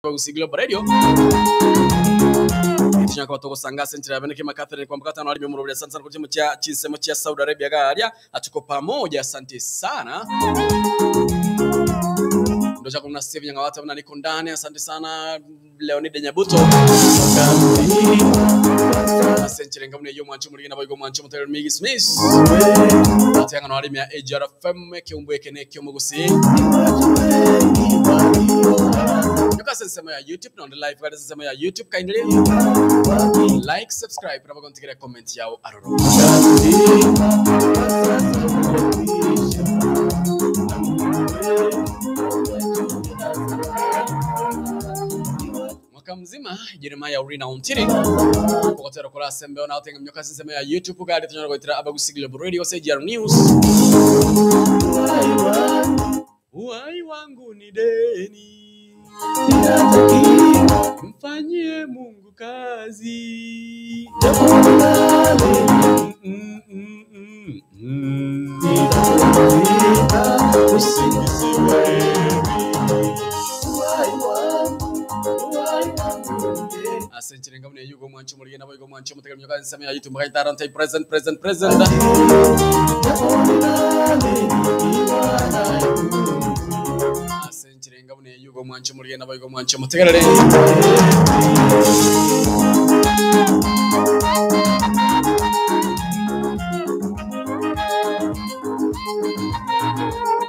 Gusii Global Radio. Tinyaka koba togosanga ase enchera ya bene kema Catherine kwamboka tano arime omoroberi asante sana korwa chia chinsemo chia Saudi Arabia garia atuko pamoja asante sana ndocha kuna Steve Nyangawata buna niko ndani asante sana Leonide Nyabuto ase enchera enga buna eyio omwancho omorige naboigo omwancho omotere Migi Smith ateng'ano arime ya AGR FM ekeumbu eke ne ekiomogusii Nyoka ase ensemo ya YouTube nonde live gari ase ensemo ya YouTube kindly like subscribe nabo gontigere comment yao aroro. Mwaka mzima Jeremiah Urina Ontiri ogotera kora ase embeo na otenga nyoka ase ensemo ya YouTube gari tonyara goetera Abagusii Global Radio ase AGR News. Uhai wangu ni deni, mfanyie Mungu kazi. Mm, mm, mm, mm. Ase enchera enga buna eyio igo omwancho omorige nabo igo omwancho omotegereri nyoka ensemo ya YouTube makaitara ntai present present present. Ase enchera enga buna eyio igo omwancho omorige nabo igo omwancho omotegereri.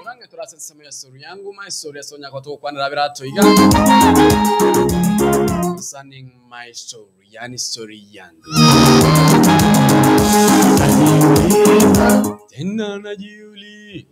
Orange tore ase ensemo ya story yangu my story ase onyaka togokwanera abere atoiga concerning my story yani story yangu tena najiuli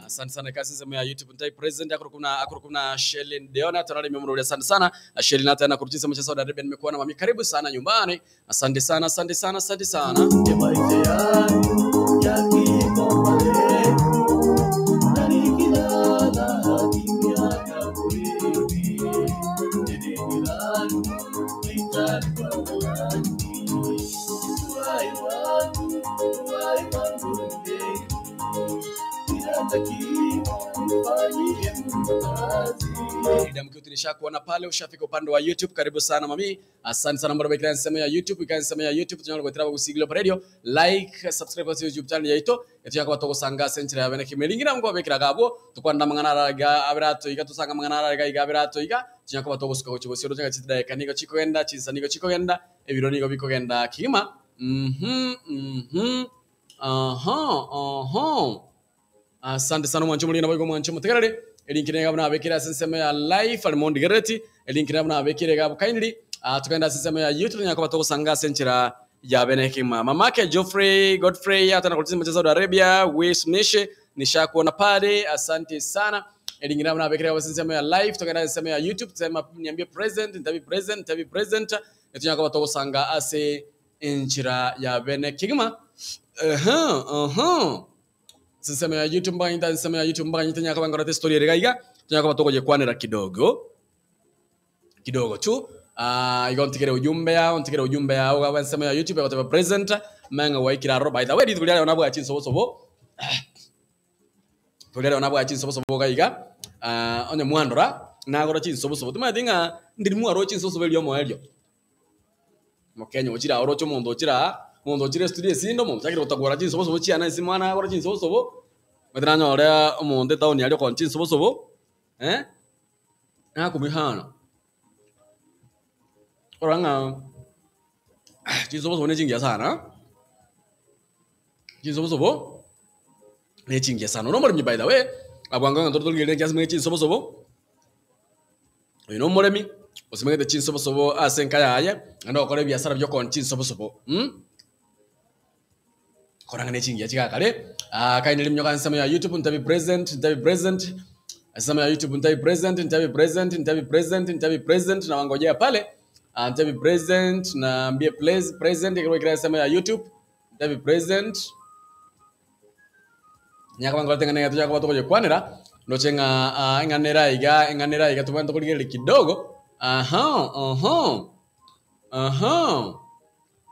Asante sana kasi sehemu ya YouTube ntai president akurukuna akurukuna Shelin Deona tonali memrudi asante sana Shelin hata na kuruchisa mcha Saudi Arabia nimekuona mami karibu sana nyumbani asante sana asante sana asante sana Idam Kiuti nishakuona pale, ushafika upande wa YouTube. Karibu sana mami, asante sana mbona bekira nsemo ya YouTube, ikira nsemo ya YouTube tunyalo gwetera Gusii Global Radio, like subscribe to YouTube channel yaito etuya kwa togosanga senchira ya bene kimelingira ngo bekira gabo tukwanda mangana raga abirato iga tusanga mangana raga iga abirato iga tunya kwa togosuka gochi bosio tunya chitida kanigo chikogenda chinsanigo chikogenda ebiro nigo bikogenda kigima mhm mhm aha aha Asante sana mwancho mulina boigo mwancho mutegerere elink nega buna abekire ase ensemo ya live ari mondigereti elink nega buna abekire gabo kindly uh, tukenda ase ensemo ya youtube nyako batogosanga ase enchera ya bene hekima mamake Geoffrey Godfrey hata na kulitizima cha Saudi Arabia Wismish nishakuona pale asante sana elink nega buna abekire gabo ase ensemo ya live tukenda ase ensemo ya youtube sema niambie present ntabi present ntabi present etunyako batogosanga ase enchera ya bene kigima aha aha nsemo ya youtube mpaka nyita nsemo ya youtube mpaka nyita nyaka bangora story erega iga tunyaka batogoje kwanera kidogo kidogo tu uh, igo ntigere ujumbe yao ntigere ujumbe yao gaba nsemo ya youtube yakoteba present menga waikira ro by the way rituko riareo nabwa chinsobosobo toriareo nabwa chinsobosobo gaiga uh, onye mwandora nagora chinsobosobo timaeti ng'a ndiri mwaro chinsobosobo erio omoerio Mokenya ochire aa oroche omonto ochire aa, omonto ochire estudio esinde omonto ochakire gotagora chinsobosobo chiane ase mwana agora chinsobosobo, omanyete nanyore omonto etown aria okooni chinsobosobo, eh, nakumia sana. Korora ng'a chinsobosobo ne chingiya sana, chinsobosobo ne chingiya sana. Ore omoremi by the way, abwango ng'a torigereria nki asimegete chinsobosobo. Oyo nomoremi osimegete chinsobosobo ase enka yaye, naende ogokora ebiasara bi'okoon chinsobosobo mm. Korang'a ne chingiya chigakare, ah, kaineri minyoka ensemo ya YouTube ntabi present, ntabi present, ensemo ya YouTube ntabi present, ntabi present, ntabi present, ntabi present, na wangojea pale ah, ntabi present naambie please present ekero ekero ensemo ya YouTube ntabi present Nyaka bangorete ng'a nigo tochaka koba togoyekwanera, ndoche ng'a ah, eng'ana ere aiga, eng'ana ere aiga tobwenerete korigereria kidogo, aha, aha, aha.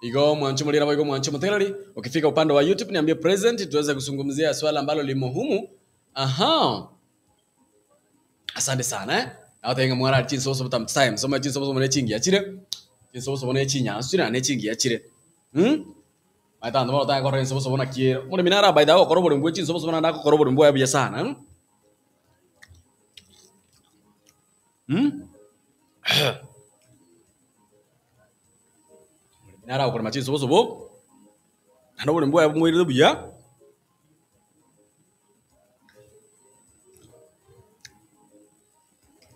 Igo mwancho mulira boigo mwancho mutegereri, ukifika upande wa YouTube niambie present tuweze kuzungumzia swala ambalo limo humu. Aha. Asante sana eh. Agotebi ng'a mwarari chinsobosobo times time, soma chinsobosobo ne chingiya chire, chinsobosobo ne chinyansu chire naende chingiya chire. Mh? Omanyete abanto bono otanye korora ensobosobo naki ere. Omoremi naro by the way agokora oboremi bwe chinsobosobo naende agokora oboremi bwaye buya sana mh? Mh? Omoremi naro agokorema chinsobosobo, naende oboremi bwaye bomoirire buya.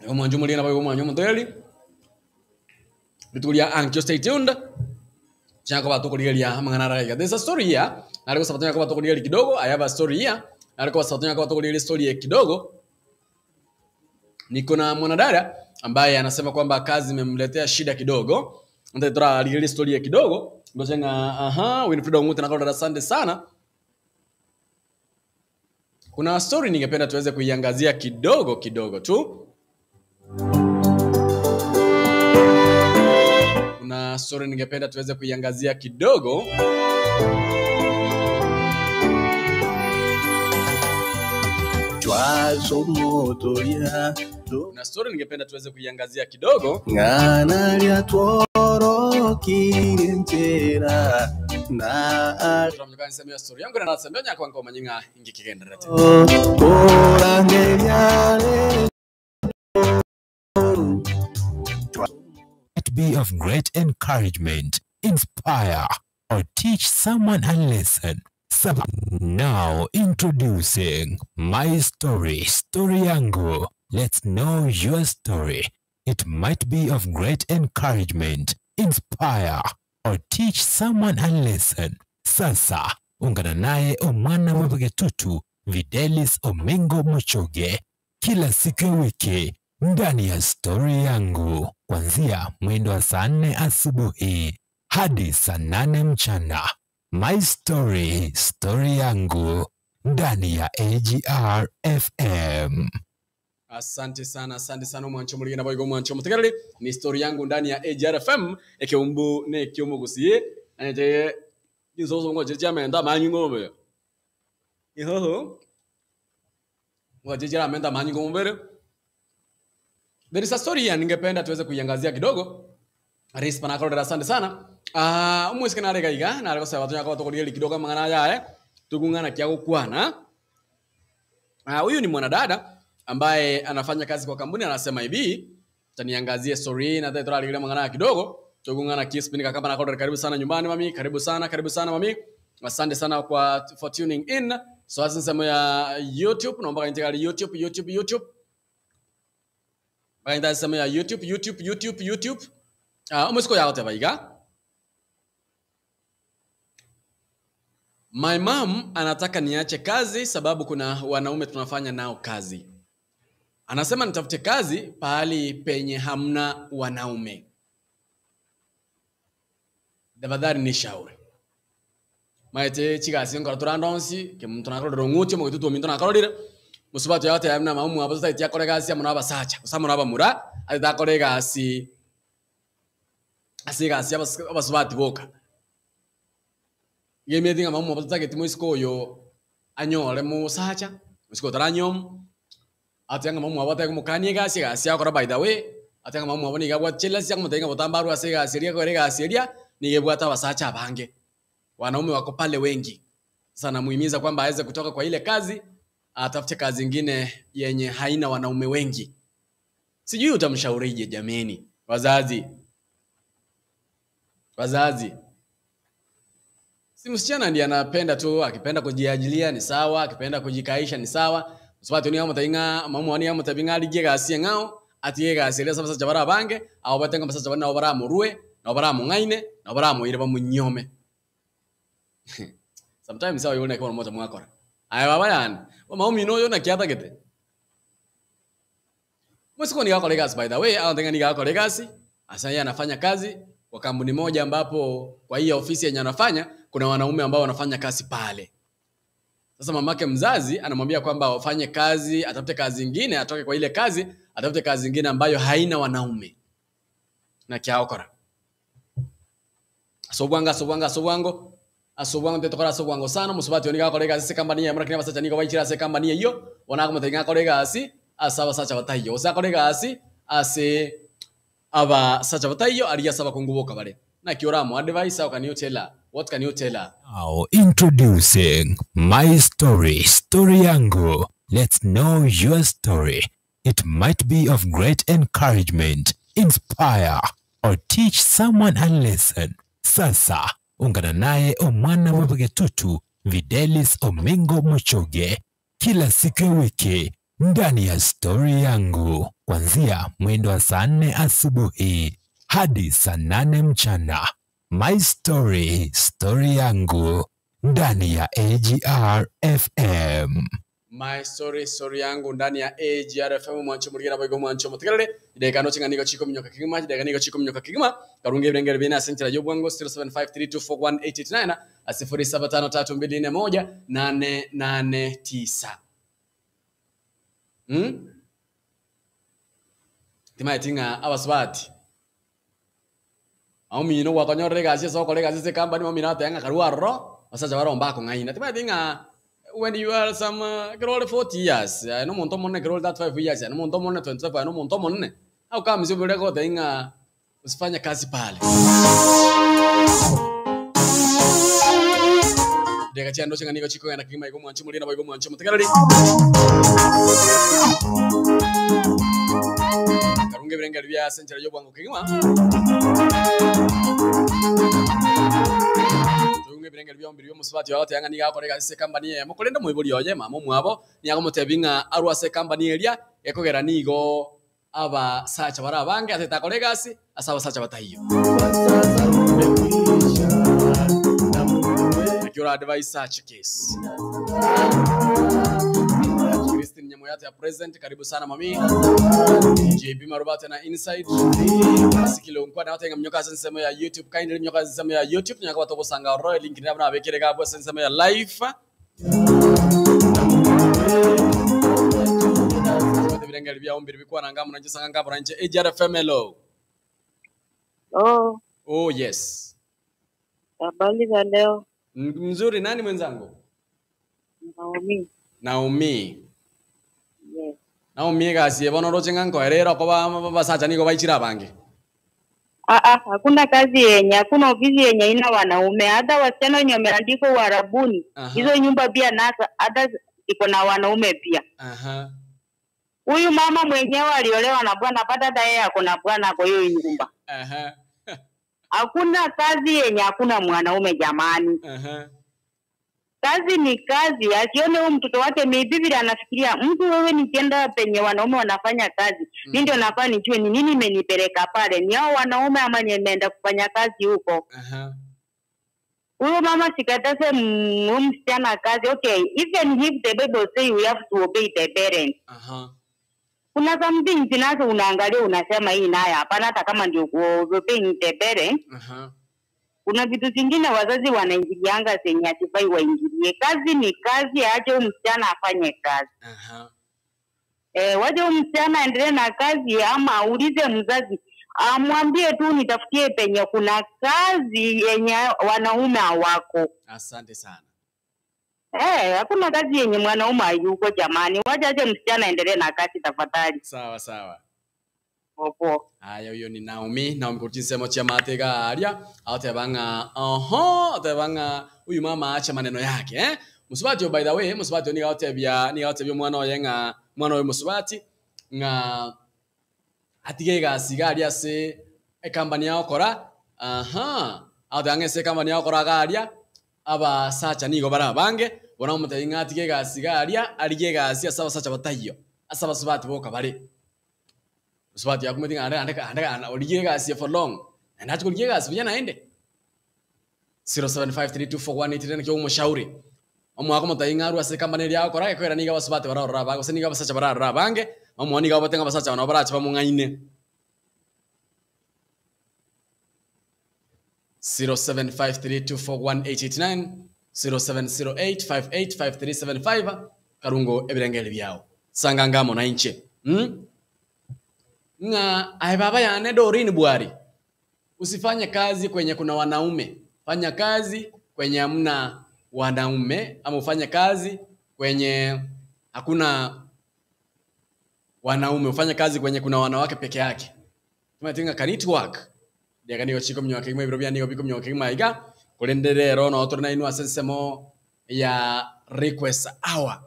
Igo omwancho omoriri nabo igo omwanya omotegereri, rituko ria ankio stay tuned, tochake koba tokorigereria amang'ana ara iga. There's a story here, nare gosaba tonyare koba tokorigereria kidogo, I have a story here, nare kobasaba tonyare koba tokorigereria estory eye kidogo, niko na mwanadada ambaye anasema kwamba kazi imemletea shida kidogo, ntae torarigereria estory eye kidogo, ndoche ng'a aha, Winfrida Ong'ute nakorora asante sana. Kuna story ningependa tuweze kuiangazia kidogo kidogo tu. Kuna story ningependa tuweze kuiangazia kidogo. Twasomotoria Kuna story ningependa tuweze kuiangazia kidogo. ng'ana ria tworokire nchera na Turamnyuka nsemo ya story yangu na nasema nyakwa ngoma nyinga ingikigenderete. korangeria It be of great encouragement, inspire, or teach someone a lesson. Sub now introducing my story, story yangu. Let's know your story. It might be of great encouragement, inspire, or teach someone a lesson. Sasa ungana naye Omwana wa Bwegetutu Videlis Omengo Mochoge kila siku ya wiki ndani ya stori yangu kuanzia mwendo wa saa nne asubuhi hadi saa nane mchana. My Story, stori yangu ndani ya AGR FM. Asante sana, asante sana omwancho omorige nabo igo omwancho omotegereri ni story yangu ndani ya AGRFM ekeumbu ne ekiomogusie ete insoso ngoche chiamenta amanyi ng'ombe ihoho ngoche chiramenta amanyi ng'ombere. There is a story here ningependa tuweze kuiangazia kidogo. Rispa nakororera asante sana. Ah, omwisike nare iga iga nare gosaba tonya koba tokorigereria kidogo amang'ana aya aye tokung'ana kia gokwana. Ah, huyu ni mwanadada ambaye anafanya kazi kwa kampuni anasema hivi, taniangazie story hii na tayari mangana ya kidogo. Tugungana kispin kaka na karibu sana nyumbani mami, karibu sana, karibu sana mami. Asante sana kwa for tuning in. So hasa sehemu ya YouTube, naomba kaingia YouTube, YouTube, YouTube. Kaingia sehemu ya YouTube, YouTube, YouTube, YouTube. Ah, umesiko yao teba iga. My mom anataka niache kazi sababu kuna wanaume tunafanya nao kazi. Anasema nitafute kazi pahali penye hamna wanaume. Tafadhali nishauri. Maete chigasi nkora turandonsi ke muntu nakorera ng'uti omogetu twominto nakororire mosubati oyo ateba buna mama omwabo totaeti akore egasi amo na abasacha gose amo na abamura atete akore egasi ase egasi ya abas abasubati boka. Iga emeti ng'a mama omwabo totageti moiseke oyo anyore mosacha, moiseke otaranyoma, ateba ng'a mama omwabo atebe komokania egasi, egasi agokora by the way, ateba ng'a mama omwabo nigo abwate jealousy akomotebia ng'a botambe arwe ase egasi eria ekogera egasi eria, nigo ebwate abasacha abange. Wanaume wako pale wengi. Sasa namuhimiza kwamba aweze kutoka kwa ile kazi, atafute kazi ingine yenye haina wanaume wengi. Sijui utamshaurije jameni, wazazi. Wazazi. Si msichana ndiye anapenda tu, akipenda kujiajilia ni sawa, akipenda kujikaisha ni sawa. Usipate ni amutainga, mamu ni amutabinga aligie gasi ngao, atige gasi ile sasa chabara bange, au batenga masa chabara na bara murue, na bara mung'aine, na bara muire bamunyome. Sometimes sawa yone kwa moja mwakora. Aya baba yani, maumi no yona kiatagete. Mwesiko ni gakora gasi by the way, anatenga ni gakora gasi. Asa yeye anafanya kazi kwa kampuni moja ambapo kwa hiyo ofisi yenye anafanya kuna wanaume ambao wanafanya kazi pale. Sasa mamake mzazi anamwambia kwamba wafanye kazi, atafute kazi nyingine, atoke kwa ile kazi, atafute kazi nyingine ambayo haina wanaume. Na kiaokora. Ase obwango, ase obwango, ase obwango, ase obwango ntete tokore ase obwango sana, omosubati oyo nigo agokora egasi ase ekambani eyemo lakini abasacha nigo baichire ase ekambani eyio, bono akomotebia ng'a akore egasi ase abasacha bataiyo, gose akore egasi ase abasacha bataiyo aria ase abakungu boka bare. Naki oramo advise, how can you tell her, what can you tell her? Now introducing my story, story yangu, let's know your story, it might be of great encouragement, inspire or teach someone a lesson. Sasa ungana naye omwana wa Bwegetutu Videlis Omingo Muchoge kila siku ya wiki ndani ya Stori Yangu kuanzia mwendo wa saa nne asubuhi hadi saa nane mchana. My Story, Stori Yangu ndani ya AGR FM. My story story yangu ndani ya AGR FM mwancho murigera boigo mwancho motigerere ideka no chinga nigo chiko minyoka kigima ideka nigo chiko minyoka kigima karunge ebirengere bine ase enchera y'obwango 0753241889 0753241889 Hmm? Timaeti ng'a abasubati Omino gwakonyorire egasi ase okora egasi ase ecompany omino agoteba ng'a karue aroro, abasacha baroo mbakong'aina. Timanyeti ng'a when you are some ekero ore 40 years, aye na omonto omonene ekero ore 35 years aye na omonto omonene 25 aye na omonto omonene, how comes obere gotebia ng'a usifanye kazi pale. Chidakika chiane ndoche ng'a nigo chikogenda kegima iga omwanche omoria naboigo omwanche omotegereri. Karunga ebirengererio biaye ase enchera y'obwango kegima. Toigwe ebirengererio bia omobiri bw'omosubati oyo agoteba ng'a nigo agokora egasi ase ekambani eyemo, korende omoibori oye, mama omwabo, nigo agomotebi ng'a arwe ase ekambani eria, gekogera nigo abasacha bare abange ase takora egasi ase abasacha bataiyo. Naki ora advise such case? Christine Nyamoyate ya present, karibu sana mami. JB Marubate na inside. Sikile unkwana watenga mnyoka ase ensemo ya YouTube. Kindly mnyoka ase ensemo ya YouTube. Nyaka batogosanga ororo link nabo nabekere gabwo ase ensemo ya live. Ebirengeri biao mbiri bikwana ngamo nainche sanga ngabora inche AGR FM hello. Oh, Oh yes. habari za leo Mzuri nani mwenzangu? Naomi. Naomi. Yes. Naomi egasi eye bono oroche ng'a nkoerera okoba abasacha nigo baichire abange. Ah, ah, hakuna kazi yenye, hakuna ofisi yenye haina wanaume. Hata wasichana wenye wameandikwa Uarabuni, Aha. hizo nyumba pia nasa hata iko na wanaume pia. Aha. Huyu mama mwenyewe aliolewa na bwana, pata hata yeye ako na bwana kwa hiyo nyumba. Aha. Hakuna kazi yenye hakuna mwanaume jamani. Aha. Kazi ni kazi, asione huyu mtoto wake maybe vile anafikiria mtu. Wewe nikienda penye wanaume wanafanya kazi, mi ndio nafaa nijue ni nini imenipeleka pale, ni hao wanaume ama nimeenda kufanya kazi huko. Aha. Huyo mama sikataze huyu msichana kazi. Okay, even if the Bible say we have to obey the parents, Aha. kuna something zinazo unaangalia unasema hii nayo hapana, hata kama ndio obeying the parents Aha. kuna vitu zingine wazazi wanaingilianga zenye hasifai waingilie. Kazi ni kazi, aache huyu msichana afanye kazi. Aha. E, wache huyu msichana aendelee na kazi, ama aulize mzazi amwambie tu nitafutie penye kuna kazi yenye wanaume hawako. Asante sana. Eh, hakuna kazi yenye mwanaume hayuko jamani. Wacha ache msichana aendelee na kazi tafadhali. Sawa sawa. Popo. Aya uyo ni Naomi, Naomi korwa chinsemo chia mate iga aria, agoteba ng'a oho, agoteba ng'a huyu mama ache maneno yake eh. Mosubati oyo by the way, mosubati oyo nigo agotebia nigo agotebia omwana oye ng'a omwana oyo mosubati ng'a atige egasi iga aria ase ekambani agokora, aha, agoteba ng'a ase ekambani agokora iga aria, abasacha nigo bare abange, bono amotebi ng'a atige egasi iga aria, arigie egasi ase abasacha bataiyo, ase abasubati boka bare. Mosubati akumeti ng'a ande ande ande origie egasi eye for long, naende achia korigia egasi buya naende. 0753241889 naki omoshauri, omoaka omotayi ng'a arwe ase ekambani eria agokora, ekegoera nigo abasubati bararore abange gose nigo abasacha bararore abange, omoa nigo abwate ng'a abasacha aba nabo barache bamong'aine. 0753241889, 0708585375, karungo ebirengeri biao. Sanga ngamo nainche. Mm? Ng'a aye baba yane Doreen Bwari. Usifanye kazi kwenye kuna wanaume, fanya kazi kwenye hamna wanaume, ama ufanye kazi kwenye hakuna wanaume, ufanye kazi kwenye kuna wanawake peke yake. Tumatinga can it work? Ndiaga nigo chiko mnyoke imwe biro bia nigo biko mnyoke imwe iga kurende rero no turi na inwa sensemo ya request hour.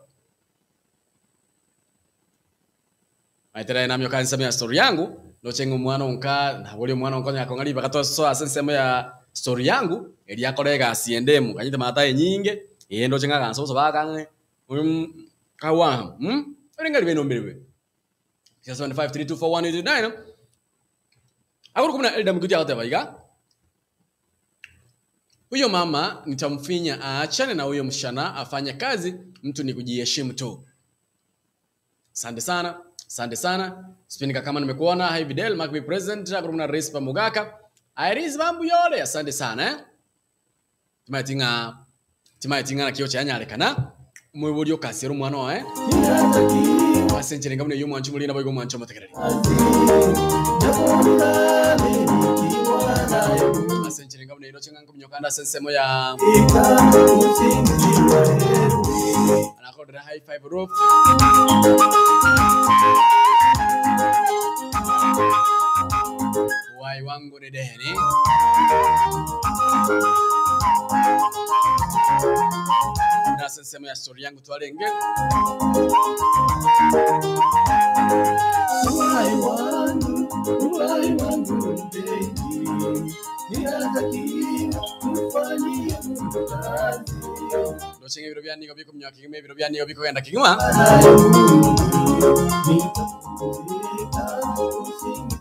Maitera na myoka nsemo ya story yangu nochenga omwana onka nabori omwana onka nyakong'ari bakatosoa ase ensemo ya story yangu eria akora egasi ende emo kanyete mata enyinge eye ndoche ng'agansa oso bakang'e kawa orenga ribe nombere 675324189 akuru kumna Elda Mkuti akoteba iga huyo mama nitamfinya aachane na huyo msichana afanye kazi, mtu ni kujiheshimu tu. Asante sana, asante sana. Spinika kama nimekuona. Hi Videl, Mark be present. Akurumna Rispa Mugaka. Iris Bambu yole, asante sana eh. Timaitinga timaitinga na kio cha nyarekana. Mwiburi okasiru mwana wa eh. Asenjere ngamune yumo anchu mulina boigo mwancho mutekereri. Asenjere ngamune ino chenga nkumnyokanda sensemo ya anakodera high five roof. Wai wangu ni deni. Na sensemo ya story yangu twarenge. Uhai wangu, uhai wangu mpenzi, ninatakiwa kufanyia Mungu kazi. Ndochenga ibiro bya nigo biko mnyoka kigima ibiro bya nigo biko genda kigima.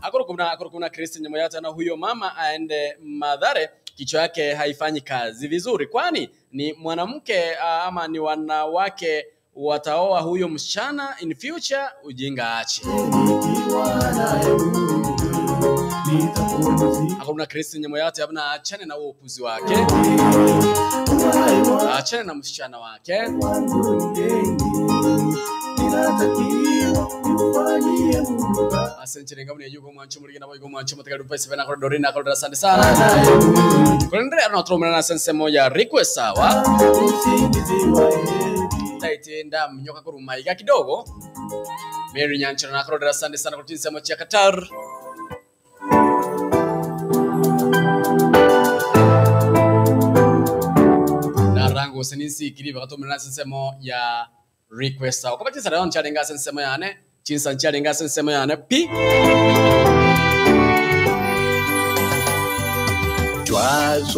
Akoro kuna Kristo nyuma yake na huyo mama aende Mathare, kichwa yake haifanyi kazi vizuri, kwani ni mwanamke ama ni wanawake wataoa huyo msichana in future, ujinga aache. Akoro kuna Kristo nyuma yake abna achane na huo upuzi wake, achane na msichana wake. Asenjere ngabune yuko mwancho muri nabo yuko mwancho mutaka rupa sebe na korodori na korodora asante sana. Kurendere no tromena na sense moja request sawa. Taitenda mnyoka kurumaiga kidogo. Mary Nyanchero na korodora asante sana kwa tinsemo cha Qatar. Na rango senisi kiri bakatomena na sensemo ya request sawa. Kwa chinsa rayon chalenga sensemo yane, chinsa chalenga sensemo yane pi.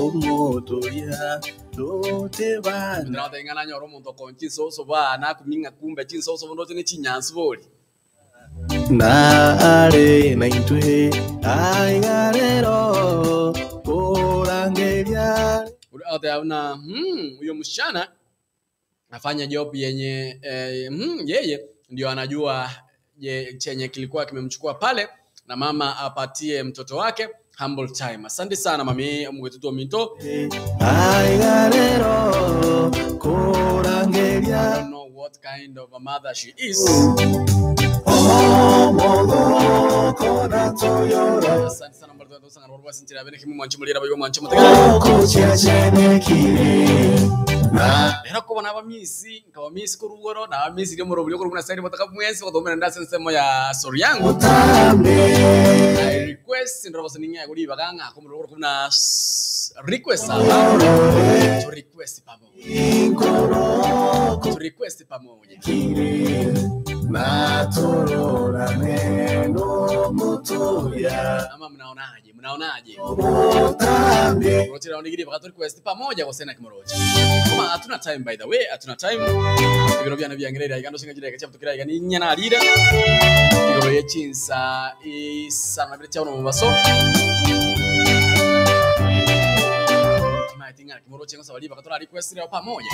Twazomotoria tote bana Ndirabatengana nyoro omonto kon chinsoso bana kuminga kumbe chinsoso bondo ne chinyansu bori. na are na intwe aigarero korangeria Utaona huyo msichana afanya job yenye yeye ndio anajua chenye kilikuwa kimemchukua pale, na mama apatie mtoto wake humble time. Asante sana mami mwetuto minto. aigarero korangeria I don't know what kind of a mother she is. omogoko na toyora Asante sana mbardo ndo sanga rwa sinchira bene kimu mwancho mulira bayo mwancho mutegera. okochiachenekire na Rero ko bana bamisi nkaba misi ku rugoro na bamisi ryo murobyo ko ruguna sari botaka mwensi badomera ndase nsemo ya story yangu. utambe I request ndrobo sininga kuri baganga ko murobyo kuna request aba to request pamoja. inkoroko To request pamoja. kire natororane nomutoya Ama mnaonaje? Mnaonaje? utambe Roche round igiri bakato request pamoja kwa sena kimoroche. Kama hatuna time by the way, hatuna time. Ibiro byana byangerera igando singa jira gacha tukira igani nyana alira. Igoro yechinsa isana bire cyano mu baso. Matinga kimoroche ngo sabali bakato request leo pamoja.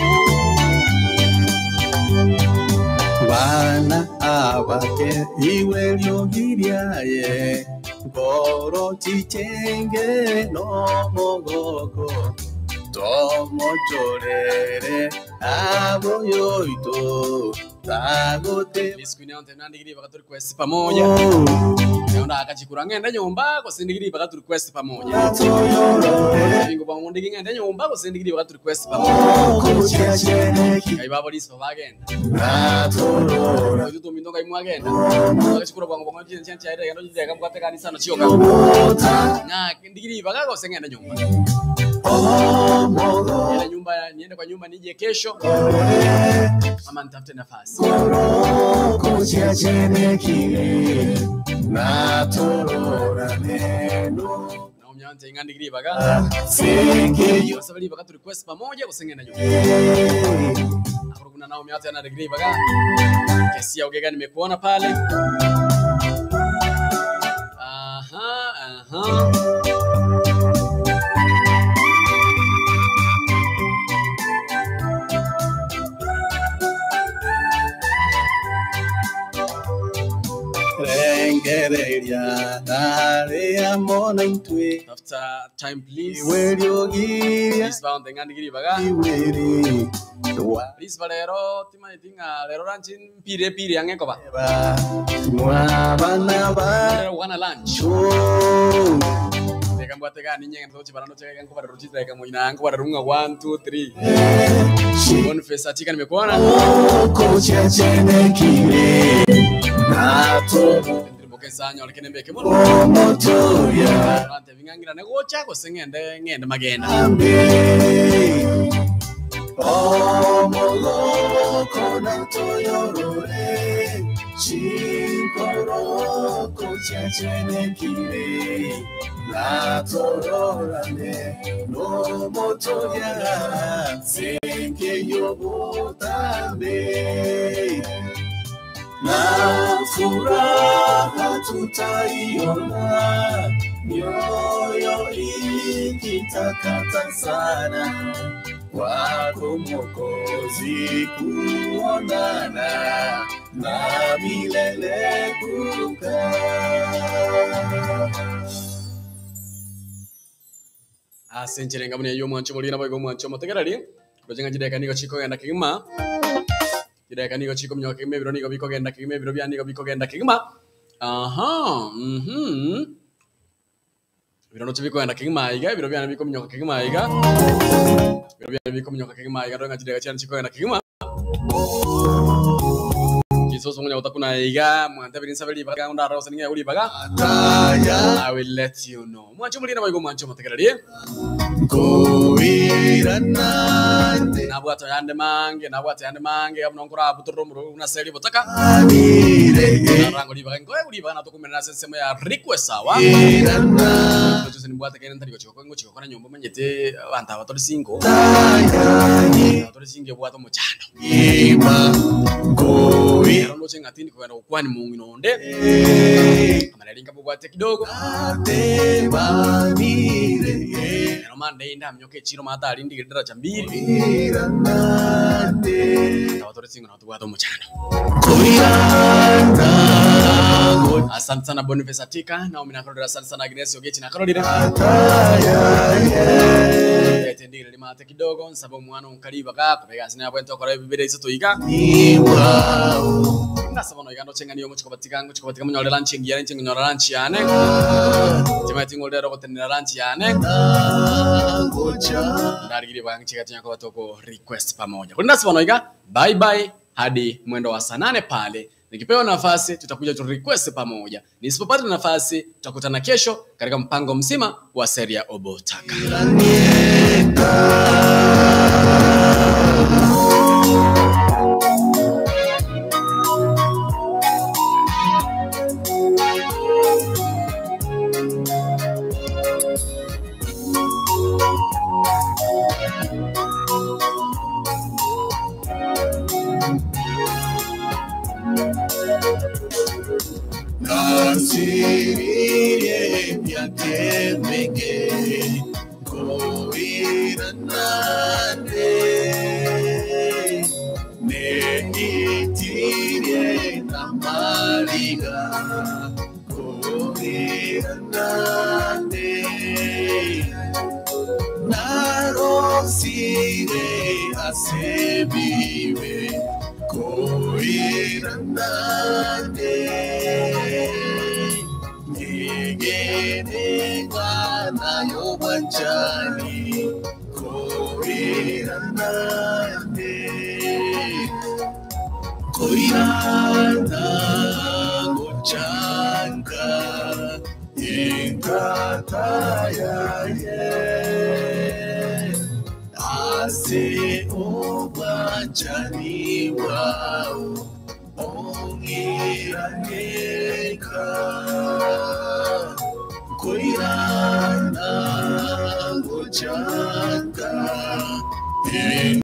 Bana abake iwe lyogiryaye ngoro chichenge nomogoko tomochorere aboyoito Tagote Miss Queen yonte nandikiri baka turi request pamoja. Naona akachikura ngende nyumba kusindikiri baka turi request pamoja. Bingo bwa ndiki ngende nyumba kusindikiri baka turi request pamoja. Kai babo lisi bagenda. Oyo tumindo kai mwagenda. Akachikura bwangu bwangu chincha chaire ngendo chideka mkwate kanisa no chioka. Na ndikiri baka kusengenda nyumba. Niende nyumba niende kwa nyumba nije kesho ama nitafute nafasi. Na umyante ingandikiri baka. Basabali baka turi request pamoja kusengenda nyumba. Hapo kuna Naomi hata ana degree baka. Kesi ya ugega nimekuona pale. Aha, aha. Rengereria naria mona intwe Tafuta time please. iweriogiria Please bound ngandikiri baka. iweri Please valero timaitinga lero lunch mpire pire yange koba. waba mwabana Lero wana lunch. bacho Teka mbwa teka ninye ndochi barano cheka nko barero chita ka moina nko barero 1 2 3. Boniface atika nimekuona. kochechenekire nato Ndirimboke sanyo lakini mbeke muno. omotoya Ante bingangira negocha gose ngende ngende magenda. ambe omogoko natoyorore chinkoroko chechenekire natororane nomotoya senkeyobotambe na furaha tutaiona mioyo ikitakata sana kwako Mwokozi kuonana na milele kukaa. Ase nchere ngabone yo mwancho molina boigo mwancho motegereri rojenga jideka nigo chiko genda kigima jideka nigo chiko mnyoka kigima ebiro nigo bikogenda kigima ebiro bya nigo bikogenda kigima aha biro no chibikogenda kigima iga ebiro bya biko mnyoka kigima iga biro bya biko mnyoka kigima iga rojenga jideka chana chiko genda kigima Kisoso ngonya utakuna iga mwante birinsa beli baga unda rosa ninga uli baga Ataya I will let you know. Mwancho molina boigo mwancho motegereri koiranande nabwata yande mange nabwata yande mange abuno nkora buturro muru una seli botaka anire rango liba ngoe uliba na tokumena sensemo ya request sawa irana tocho sinibwata kene ntariko chiko ngo chiko kona nyombo manyete abantu abatori singo tayani abatori singo bwata muchando ima koi ero ndoche ngatini kwenda ukwani mungu nonde amalalinga bwate kidogo ate banire ero mande inda mnyoke chiro matali ndigedera cha mbili iranande abatori singo na tubwata muchando koirana asante sana Boniface Atika naomi nakarolera asante sana Agnes Ogechi nakarolera atayanye etendire limate kidogo nsaba omwana onkaliba gakobega sina bwento okora bibere iso toiga niwao nasaba no igando chenga niyo muchiko batika ngo chiko batika munyore lunch ngiya nche ngnyora lunch yane timaiti ngolera gotenera lunch yane nangoja ndarigire bang chika tinya kwa toko request pamoja kwa nasaba no iga bye bye hadi mwendo wa saa 8 pale nikipewa nafasi tutakuja tu request pamoja nisipopata nafasi tutakutana kesho katika mpango mzima wa seria obotaka. Nasiririe myakemenge koiranande neitirie namaliga koiranande narosire ase Asebiwe koiranande Nyegenengana yobwanchani koiranande Koirana gochanka inkatayaye Ase obwanchani bwao ongiraneka Koirana gochanka.